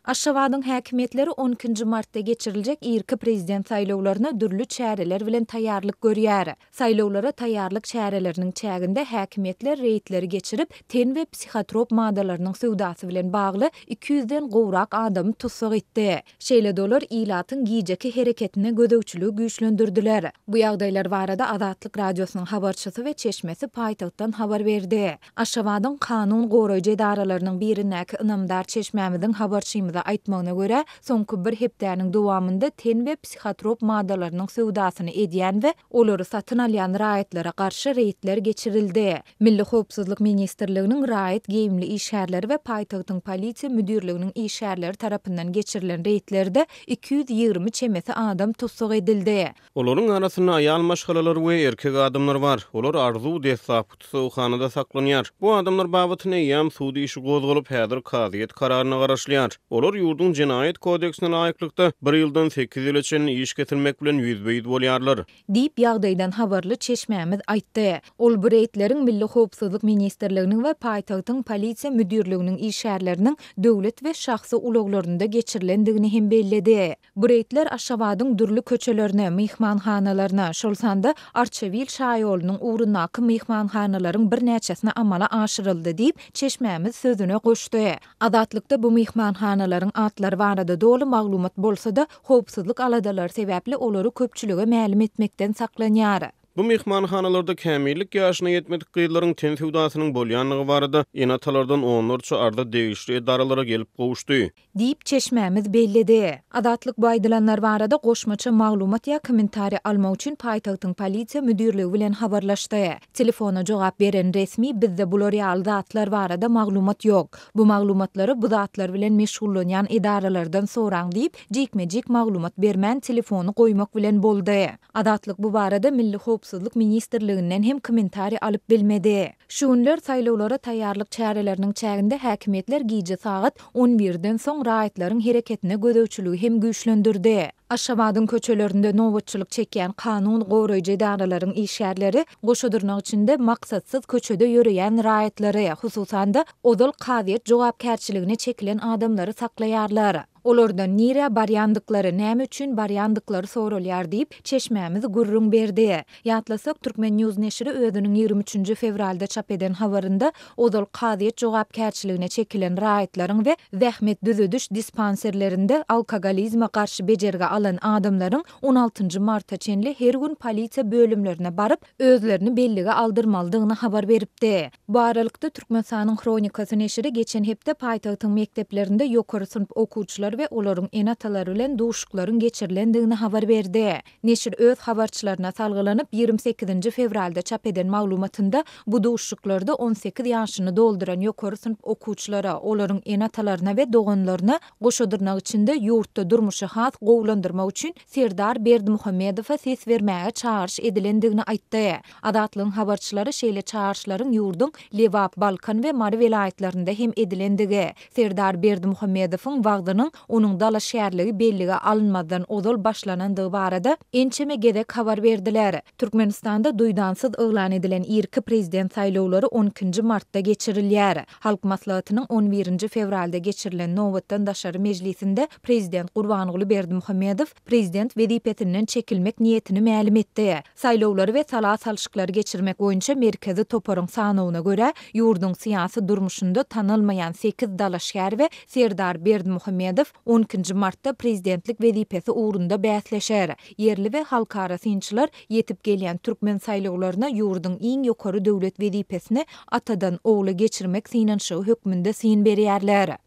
Aşgabadyň häkimiýetleri on ikinji martda geçiriljek irki prezident saýlawlaryna dürli çäreler bilen taýýarlyk görýär. Saýlawlara taýýarlyk çäreleriniň çäginde häkimiýetler reýdleri geçirip, ten we psihotrop maddalarynyň söwdasy bilen bagly 200-den gowrak adamy tussag etdi. Şeýle-de olar ilatyň gijeki hereketine gözegçiligi güýçlendirdiler. Bu ýagdaýlar barada Azatlyk Radiosynyň habarçysy we çeşmesi paýtagtdan habar berdi. Aşgabadyň kanun goraýjy edaralarynyň birindäki ynamdar çeşmämiziň habarçymyza aýtmagyna görä, soňky bir hepdäniň dowamynda ten we psihotrop maddalarynyň söwdasyny edýän we olary satyn alýan raýatlara garşy reýdler geçirildi. Milli howpsuzlyk ministrliginiň raýat geýimli işgärleri we paýtagtyň polisiýa müdirliginiň işgärleri tarapyndan geçirilen reýdlerde 220 çemesi adam tussag edildi. Olaryň arasynda aýal maşgalalar we erkek adamlar bar. Olar Arzuw deslapky tussaghanada saklanýar. Bu adamlar babatynda eýýäm sud işi gozgalyp, häzir kazyýet kararyna garaşylýar. Olar ýurduň Jenaýat kodeksine laýyklykda, bir ýyldan sekiz ýyla çenli iş kesilmek bilen ýüzbe-ýüz bolýarlar. Diýip, ýagdaýdan habarly çeşmämiz aýtdy. Ol bu reýdleriň Milli howpsuzlyk ministrliginiň we paýtagtyň polisiýa müdirliginiň işgärleriniň döwlet we şahsy ulaglarynda geçirilendigini hem belledi. Bu reýdler Aşgabadyň dürli köçelerine, myhmanhanalaryna, şol sanda Arçabil şaýolunyň ugrundaky myhmanhanalaryň birnäçesine amala aşyryldy diýip, çeşmämiz sözüne goşdy. Azatlykda bu myhmanhanalaryň atlary barada doly maglumat bolsa-da, howpsuzlyk aladalary sebäpli olary köpçülige mälim etmekden saklanýar. Bu myhmanhanalarda kämillik ýaşyna ýetmedik gyzlaryň ten söwdasynyň bolýandygy barada ene-atalardan onlarça arza degişli edaralara gelip gowuşdy. Diýip, çeşmämiz belledi. Azatlyk bu aýdylanlar barada goşmaça maglumat ýa kommentariý almak üçin paýtagtyň polisiýa müdirligi bilen habarlaşdy. Telefona jogap beren resmi bizde bular ýaly zatlar barada maglumat ýok. Bu maglumatlary bu zatlar bilen meşgullanýan edaralardan soraň diýip, jikme-jik maglumat bermän telefony goýmak bilen boldy. Azatlyk bu barada Milli howpsuzlyk ministrliginden hem kommentariý alyp bilmedi. Şu günler saýlawlara taýýarlyk çäreleriniň çäginde häkimiýetler gije sagat on birden soň raýatlaryň hereketine gözegçiligi hem güýçlendirdi. Aşgabadyň köçelerinde nobatçylyk çekýän kanun goraýjy edaralaryň işgärleri goşa dyrnak içinde maksatsyz köçede ýöreýän raýatlary, hususan-da, ozal kazyýet jogapkärçiligine çekilen adamlary saklaýarlar. Olardan nirä barýandyklary, näme üçin barýandyklary soralýar diýip, çeşmämiz gürrüň berdi. Ýatlasak, Turkmen. News neşiri özüniň 23 nji fewralda çap eden habarynda ozal kazyýet jogapkärçiligine çekilen raýatlaryň we zähmet düzediş dispanserlerinde alkogolizme garşy bejergi alan adamlaryň on altynjy marta çenli her gün polisiýa bölümlerine baryp, özlerini bellige aldyrmalydygyny habar beripdi. Bu aralykda, Türkmenistanyň Hronikasy neşiri geçen hepde paýtagtyň mekdeplerinde ýokary synp okuwçylary we olaryň ene-atalary bilen duşuşyklaryň geçirilendigini habar berdi. Neşir öz habarçylaryna salgylanyp, 28-nji fewralda çap eden maglumatynda bu duşuşyklarda 18 ýaşyny dolduran ýokary synp okuwçylara, olaryň ene-atalaryna we doganlaryna goşa dyrnak içinde ýurtda durmuşy has gowulandyrmak üçin Serdar Berdimuhamedowa ses bermäge çagyryş edilendigini aýtdy. Azatlygyň habarçylary şeýle çagyryşlaryň ýurduň Lebap, Balkan we Mary welaýatlarynda hem edilendigi, Serdar Berdimuhamedowyň wagzynyň onuň dalaşgärligi bellige alynmazdan ozal başlanandygy barada ençeme gezek habar berdiler. Türkmenistanda duýdansyz yglan edilen irki prezident saýlawlary on ikinji martda geçirilýär. Halk Maslahatynyň on birinji fewralda geçirilen nobatdan daşary mejlisinde prezident Gurbanguly Berdimuhamedow prezident wezipesinden çekilmek niýetini mälim etdi. Saýlawlary we sala salşyklary geçirmek boýunça Merkezi toparyň sanawyna görä, ýurduň syýasy durmuşynda tanalmaýan sekiz dalaşgär we Serdar Berdimuhamedow on ikinji martda prezidentlik wezipesi ugrunda bäsleşer. Ýerli we halkara synçylar ýetip gelýän türkmen saýlawlaryna ýurduň iň ýokary döwlet wezipesini atadan ogla geçirmek synanyşygy hökmünde syn berýärler.